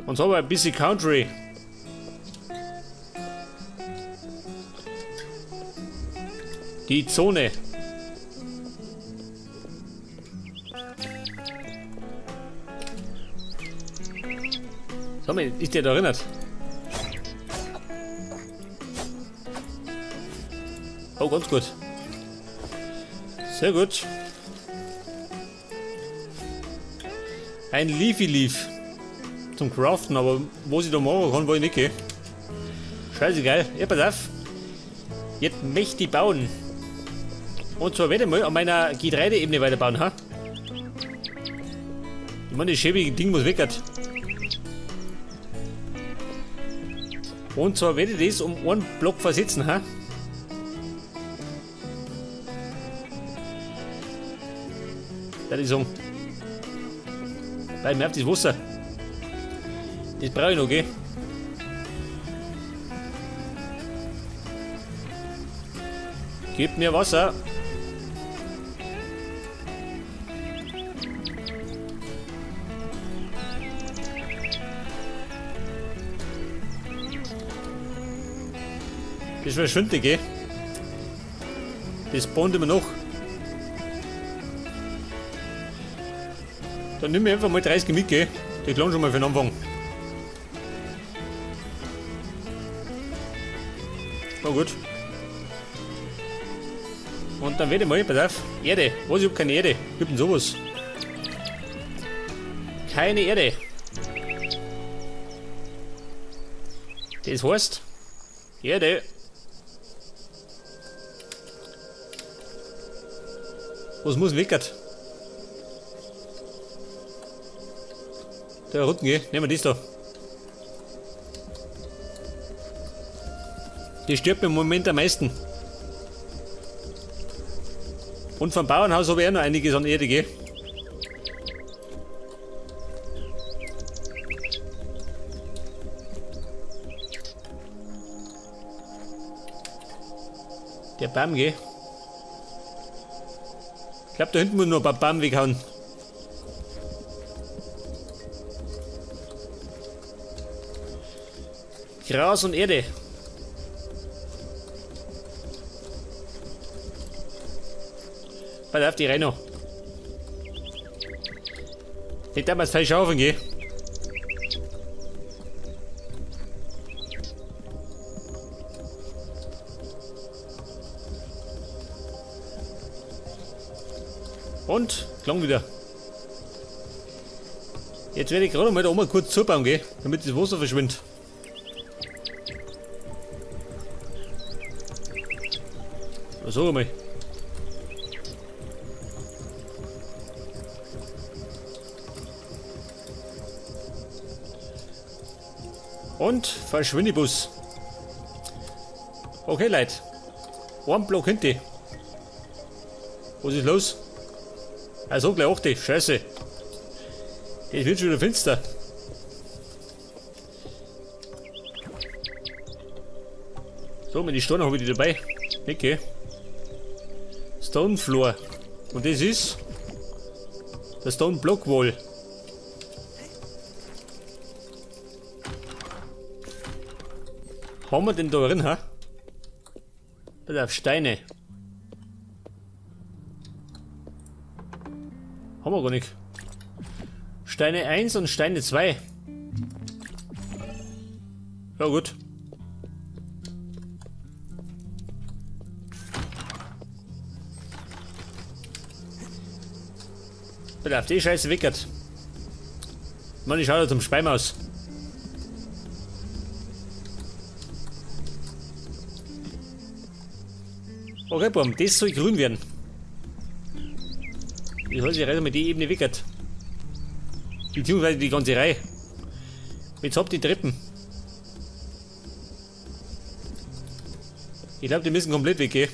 Und so ein bisschen Country. Die Zone. Sag mal, ist der da erinnert? Oh, ganz gut. Sehr gut. Ein Leafy Leaf. Zum Craften, aber wo ich da machen kann, wo ich nicht gehe. Scheiße geil. Ja, pass auf. Jetzt möchte ich bauen. Und zwar werde ich mal an meiner Getreideebene weiterbauen, ha? Ich meine, das schäbige Ding muss weg. Und zwar werde ich das um einen Block versetzen, ha? Das ist so. Bleib mir auf das Wasser. Das brauche ich noch, gell? Gib mir Wasser. Das verschwindet, gell? Das spawnt immer noch. Dann nimm ich einfach mal 30 mit, gell? Die klang schon mal für den Anfang. Na gut. Und dann werde ich mal, pass auf, Erde. Was, ich hab keine Erde. Ich hab denn sowas? Keine Erde. Das heißt, Erde. Was muss weg? Der unten, gell? Nehmen wir das da. Die stirbt mir im Moment am meisten. Und vom Bauernhaus habe ich auch noch einiges an Erde, gell? Der Baum, gell? Ich glaub, da hinten muss noch ein paar Baum weghauen. Gras und Erde. Pass auf, die Reino. Nicht damals falsch schaufeln, gell? Und klang wieder. Jetzt werde ich gerade mal da oben kurz zubauen, gell? Damit das Wasser verschwindet. So mal. Und Verschwindebus. Okay, Leute. Ein Block hinten. Was ist los? Also gleich 8. Scheiße. Das wird schon wieder finster. So, meine Steine habe ich die dabei. Okay. Stone Floor. Und das ist der Stone Block Wall. Haben wir denn da drin, ha? Pass auf, Steine. Haben wir gar nicht. Steine 1 und Steine 2. Ja gut. Pass auf, die Scheiße wickert. Mann, ich schau da zum Speim aus. Okay, Baum, das soll grün werden. Ich weiß, ich reise mal die Ebene wickert. Beziehungsweise die ganze Reihe. Jetzt habt ihr die Treppen. Ich glaub, die müssen komplett weggehen.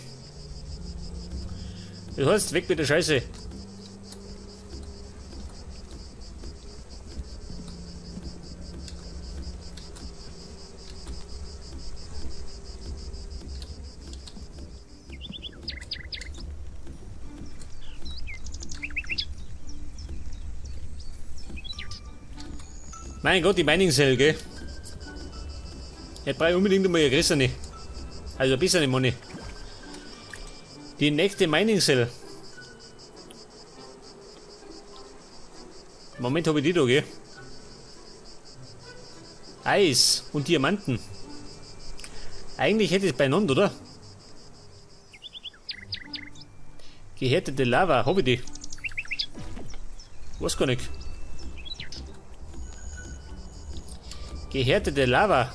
Das heißt, weg mit der Scheiße. Mein Gott, die Mining Cell, gell? Jetzt brauche ich unbedingt einmal eine größere. Also ein bisschen Money. Die nächste Mining Cell. Moment, habe ich die da, gell? Eis und Diamanten. Eigentlich hätte ich es beieinander, oder? Gehärtete Lava, hab ich die? Weiß gar nicht. Gehärtete Lava.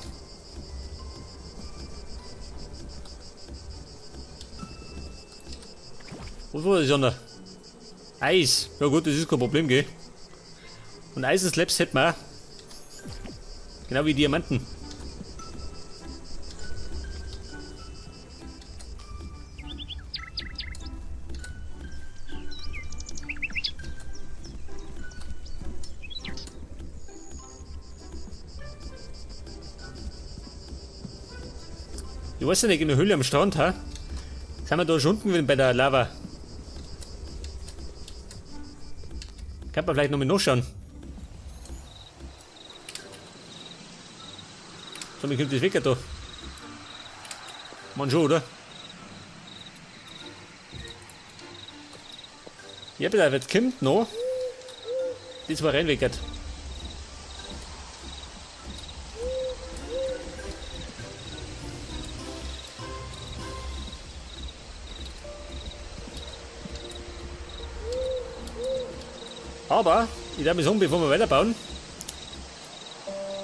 Was war das andere? Eis. Ja gut, das ist kein Problem, gell? Und Eisenslabs hätten wir auch. Genau wie Diamanten. Ich weiß ja nicht, in der Höhle am Strand, ha? Sind wir da schon unten bei der Lava? Kann man vielleicht nochmal nachschauen. So, mir kommt das weg da. Man schon, oder? Ja, bitte, jetzt kommt noch. Das war reinweckert. Aber, ich darf mich sagen, bevor wir weiterbauen,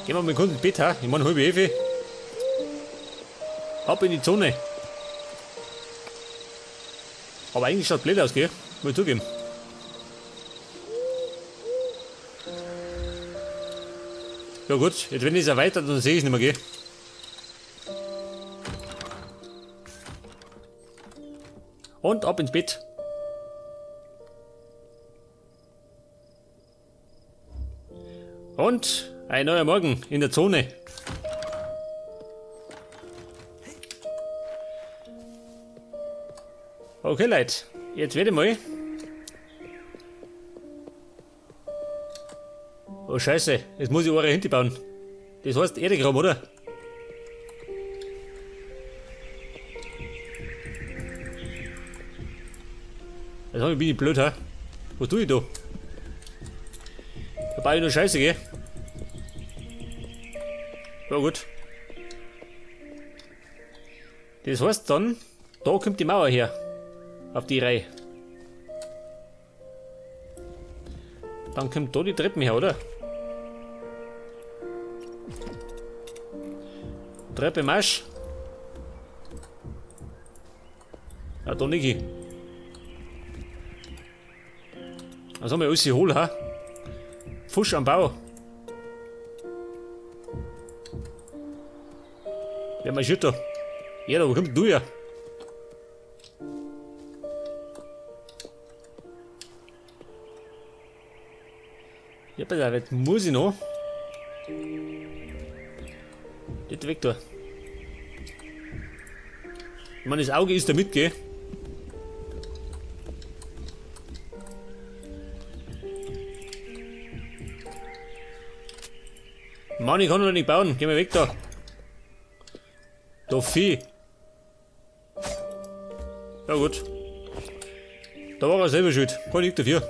gehen wir mit dem Kunden ins Bett, ha? Ich meine, halbe Efe. Ab in die Zone. Aber eigentlich schaut blöd aus, gell? Muss ich zugeben. Ja gut, jetzt wenn ich es erweitert, dann sehe ich es nicht mehr, gell? Und ab ins Bett. Und ein neuer Morgen in der Zone. Okay, Leute, jetzt werde ich mal. Oh Scheiße, jetzt muss ich eure Hände bauen. Das heißt Erde graben, oder? Jetzt bin ich blöd, hä? Was tue ich da? Da baue ich nur Scheiße, gell? Ja gut. Das heißt dann, da kommt die Mauer her. Auf die Reihe. Dann kommt da die Treppen her, oder? Treppe Marsch. Ja, da nicht. Also haben wir alles hohl, ha? Fusch am Bau. Wer marschiert da? Ja, da, wo kommt du her? Ja, pass auf, jetzt muss ich noch. Das weg da. Ich meine, das Auge ist da mit, gell? Mann, ich kann noch nicht bauen. Geh mal weg da. Da Vieh. Ja gut. Da war er selber schuld. Kann ich nichts dafür.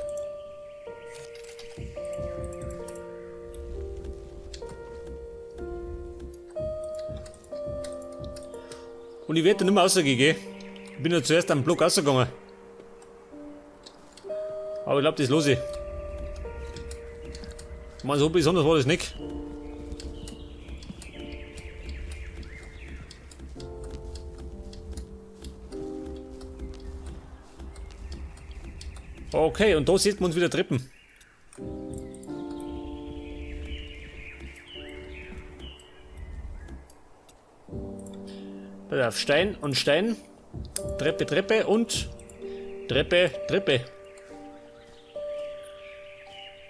Und ich werde da nicht mehr rausgehen, gell? Ich bin ja zuerst am Block rausgegangen. Aber ich glaub, das los ich. Ich mein, so besonders war das nicht. Okay, und da sieht man uns wieder Treppen. Pass auf, Stein und Stein. Treppe, Treppe und Treppe, Treppe.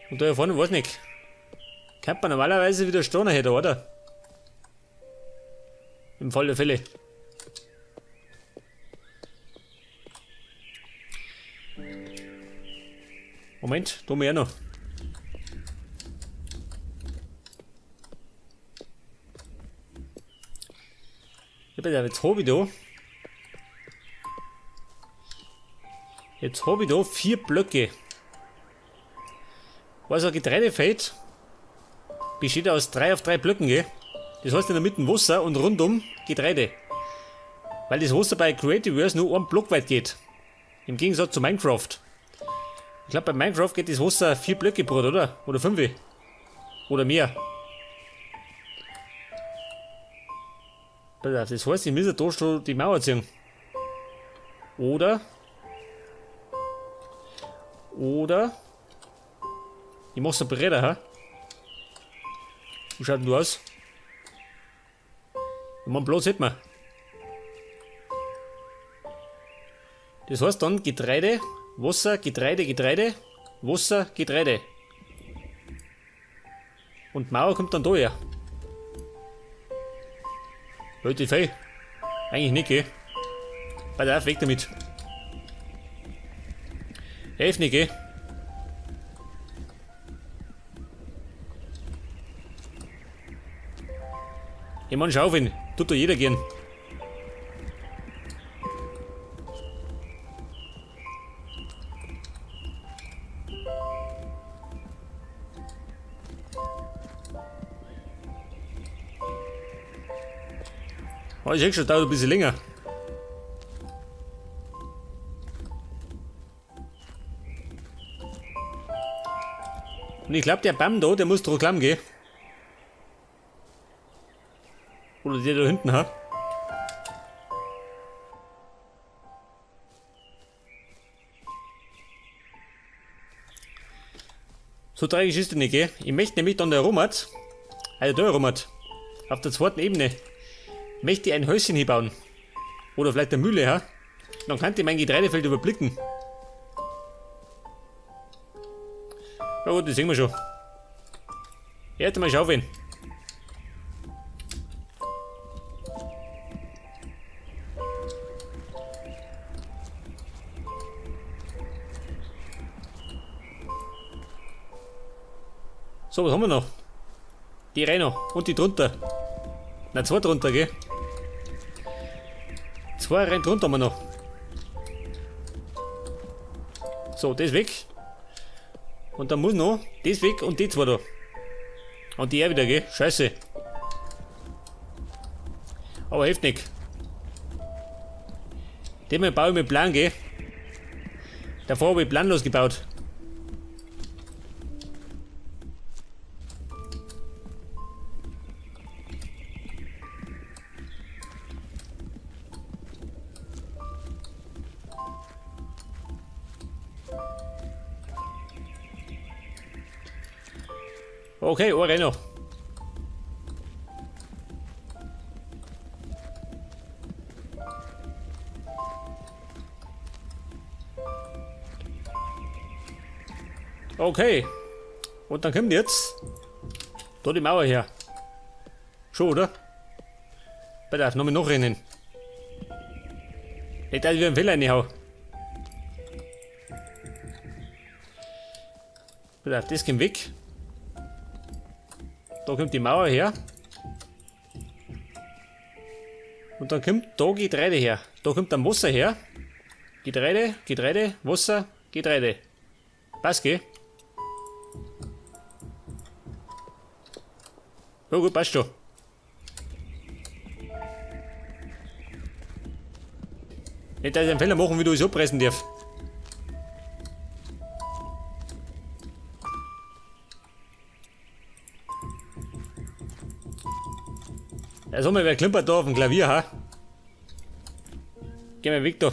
Und da vorne, weiß nicht. Kann man normalerweise wieder Steine her, oder? Im Fall der Fälle. Moment, da mehr noch. Ja, pass auf, jetzt hab ich da. Jetzt hab ich da 4 Blöcke. Also ein Getreidefeld besteht aus 3 auf 3 Blöcken, gell? Das heißt in der Mitte Wasser und rundum Getreide. Weil das Wasser bei Creativerse nur einen Block weit geht. Im Gegensatz zu Minecraft. Ich glaub, bei Minecraft geht das Wasser 4 Blöcke breit, oder? Oder 5. Oder mehr. Pass auf, das heißt, ich muss ja da schon die Mauer ziehen. Oder. Oder. Ich mach's noch breiter, hä? Wie schaut denn du aus? Ich mein, Platz hätten wir. Das heißt dann Getreide, Wasser, Getreide, Getreide, Wasser, Getreide. Und Mauer kommt dann da her. Leute, fei. Eigentlich nicht, gell? Pass auf, weg damit. Hilft nicht, gell? Ich mein, schaufeln. Tut doch jeder gern. Oh, ich seh schon, dauert ein bisschen länger. Und ich glaub, der Baum da, der muss drauf klamm gehen. Oder der da hinten, ha? So tragisch ist das nicht, gell? Ich möchte nämlich dann da rum, also da rum, auf der zweiten Ebene, möchte ich ein Häuschen hinbauen. Oder vielleicht eine Mühle, ha? Dann kann ich mein Getreidefeld überblicken. Ja gut, das sehen wir schon. Erst einmal schaufeln. So, was haben wir noch? Die Reihe noch. Und die drunter. Na, 2 drunter, gell? 2 Reihen drunter haben wir noch. So, das weg. Und dann muss noch das weg und die 2 da. Und die auch wieder, gell? Scheiße. Aber hilft nicht. Den baue ich mit Plan, gell? Davor habe ich planlos gebaut. Okay, oh, Renno. Okay. Und dann kommt jetzt da die Mauer her. Schon, oder? Pass auf, nochmal noch rennen. Nicht, dass ich wieder einen Fehler reinhau. Pass auf, das kommt weg. Da kommt die Mauer her. Und dann kommt da Getreide her. Da kommt dann Wasser her. Getreide, Getreide, Wasser, Getreide. Passt, gell? Ja gut, passt schon. Nicht, dass ich einen Fehler machen, wie du es abreißen darf. Ja, sag mal, wer klimpert da auf dem Klavier, ha? Geh mal weg da.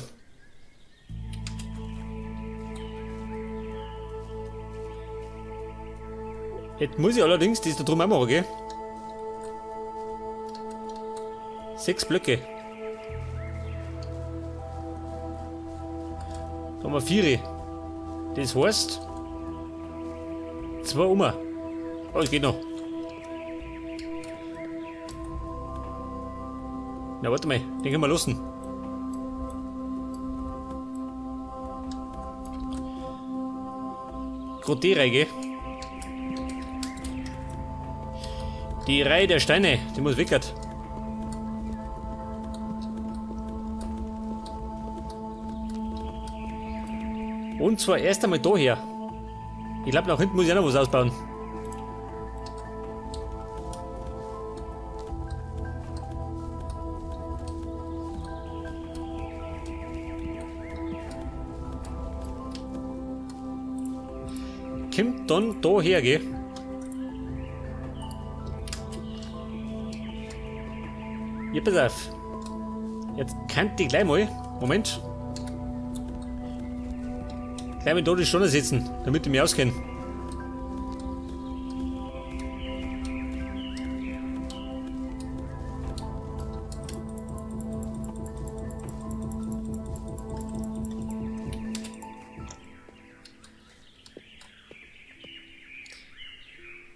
Jetzt muss ich allerdings das da drum auch machen, gell? 6 Blöcke. Da haben wir 4. Das heißt 2 um. Oh, es geht noch. Na, warte mal, den können wir lassen. Gerade die Reihe, gell? Die Reihe der Steine, die muss weg. Und zwar erst einmal da her. Ich glaube, nach hinten muss ich auch noch was ausbauen. Kommt dann da her, gell? Ja, pass auf. Jetzt könnt ich gleich mal. Moment. Gleich mal da die Stunde setzen, damit ich mich auskenne.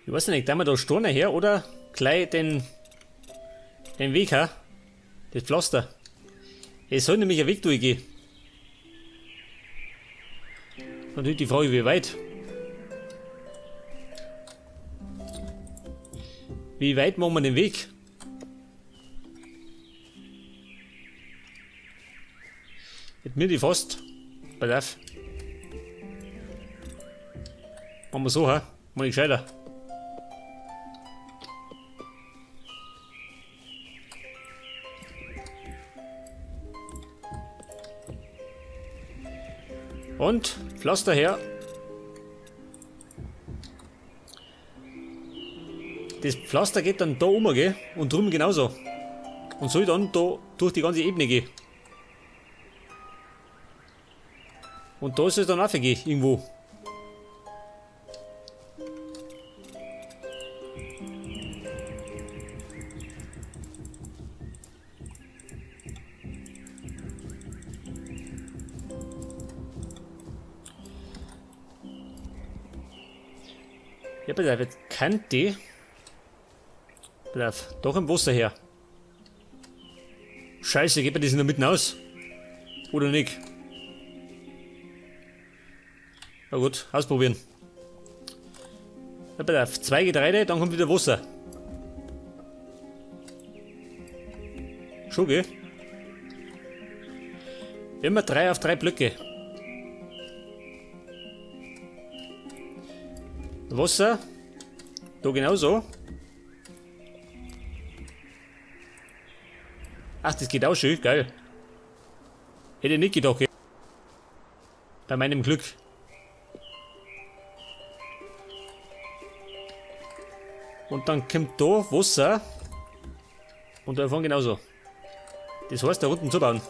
Ich weiß nicht, da wir da Stunde her oder gleich den Weg, ha? Das Pflaster. Es soll nämlich ein Weg durchgehen. Natürlich die Frage, wie weit? Wie weit machen wir den Weg? Jetzt mir die fast. Pass auf. Machen wir so, ha? Mach ich gescheiter. Und Pflaster her. Das Pflaster geht dann da um, gell? Und drüben genauso. Und soll dann da durch die ganze Ebene gehen. Und da soll es dann auch gehen, irgendwo. Ja, pass auf, jetzt kann die. Pass auf, doch im Wasser her. Scheiße, geht mir das in der Mitte aus? Oder nicht? Na gut, ausprobieren. Ja, pass auf, 2 Getreide, dann kommt wieder Wasser. Schon, gell? Immer 3 auf 3 Blöcke. Wasser. Da genauso. Ach, das geht auch schön, geil. Hätte ich nicht gedacht, gell? Bei meinem Glück. Und dann kommt da Wasser. Und da vorne genauso. Das heißt, da unten zubauen.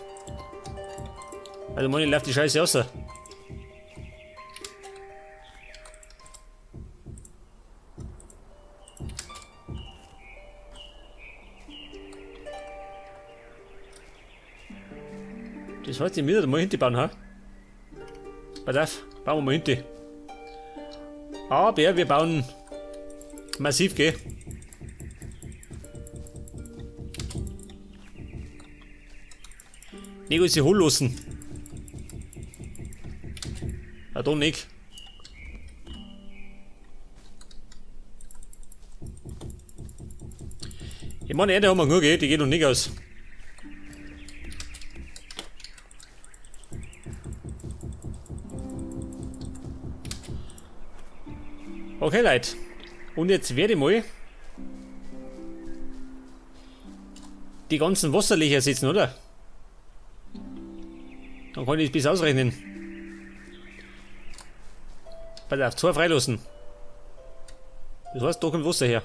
Also meine läuft die Scheiße raus. Das heißt, ich muss mal hinten bauen, ha? Pass auf, bauen wir mal hinten. Aber wir bauen massiv, gell? Nicht alles holen lassen. Ah, da nicht. Ich meine, Erde haben wir genug, gell? Die geht noch nicht aus. Okay, Leute. Und jetzt werde ich mal die ganzen Wasserlöcher setzen, oder? Dann kann ich es bis ausrechnen. Pass auf, 2 freilassen. Das heißt, da kommt Wasser her.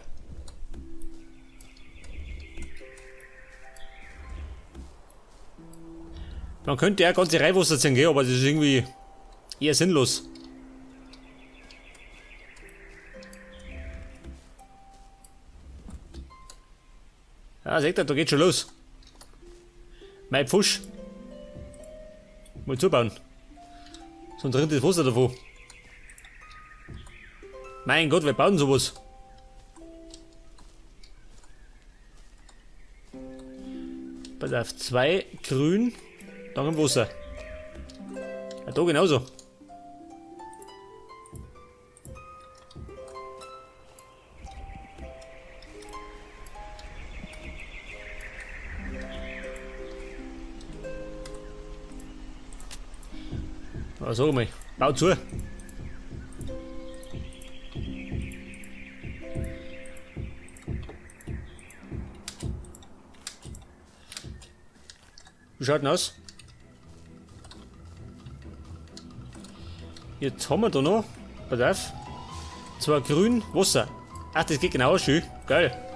Man könnte ja ganze Reihe Wasser ziehen, gell? Aber das ist irgendwie eher sinnlos. Ah, seht ihr, da geht schon los. Mein Pfusch. Mal zubauen. Sonst rinnt das Wasser davon. Mein Gott, wir bauen sowas. Pass auf, 2 grün, dann im Wasser. Ja, da genauso. Also mal. Bau zu. Wie schaut denn aus? Jetzt haben wir da noch, pass auf, zwar grün, Wasser. Ach, das geht genau schön. Geil.